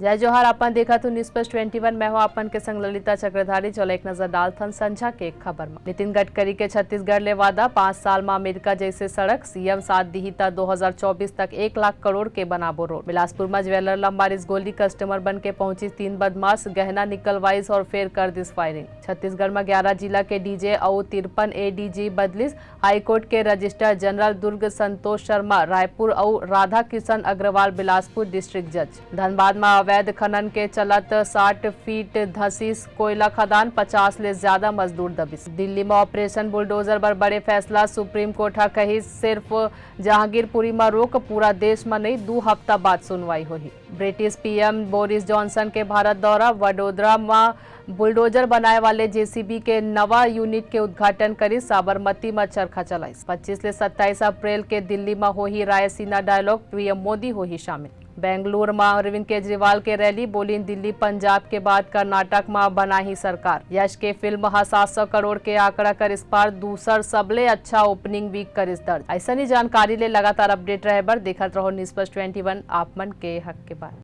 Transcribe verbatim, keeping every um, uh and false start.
जय जोहार, अपन देखत हो News Plus twenty one, मैं हूं अपन के संग ललिता चक्रधारी। चलो एक नजर डालथन संझा के खबर म। नितिन गडकरी के छत्तीसगढ़ ले वादा, पांच साल म अमेरिका जैसे सड़क, सीएम साथ दिही त दो हज़ार चौबीस तक एक लाख करोड़ के बनाबो रोड। बिलासपुर म ज्वेलर ल मारिस गोली, कस्टमर बन के पहुंचिस तीन बदमाश, गहना निकलवाइस और फेर कर दिस फायरिंग। छत्तीसगढ़ म ग्यारह जिला के डीजे अउ तिरपन एडीजी बदलिस, हाईकोर्ट के रजिस्ट्रार जनरल दुर्ग संतोष शर्मा रायपुर अउ राधा किशन अग्रवाल बिलासपुर डिस्ट्रिक्ट जज। धनबाद म अवैध खनन के चलत साठ फीट धसिस कोयला खदान, पचास ले ज्यादा मजदूर दबिस। दिल्ली म ऑपरेशन बुलडोजर बर बड़े फैसला, सुप्रीम कोर्ट ह कहिस सिर्फ जहांगीरपुरी म रोक, पूरा देश म नई, दू हफ्ता बाद सुनवाई होही। ब्रिटिश पीएम बोरिस जॉनसन के भारत दौरा, वडोदरा म बुलडोजर बनाए वाले जेसीबी के नवा यूनिट के उद्घाटन करिस, साबरमती म चरखा चलाइस। पच्चीस ले सत्ताईस अप्रैल के दिल्ली म होही रायसीना डायलॉग, पीएम मोदी होही शामिल। बेंगलुरु म अरविंद केजरीवाल के रैली, बोलिन दिल्ली पंजाब के बाद कर्नाटक म बनाही सरकार। यश के फिल्म ह सात सौ करोड़ के आंकड़ा करिस पार, दूसर सबले अच्छा ओपनिंग वीक करिस दर्ज। अइसनी जानकारी ले लगातार अपडेट रहे बर देखत रहो News Plus twenty one, आप मन के हक के बात।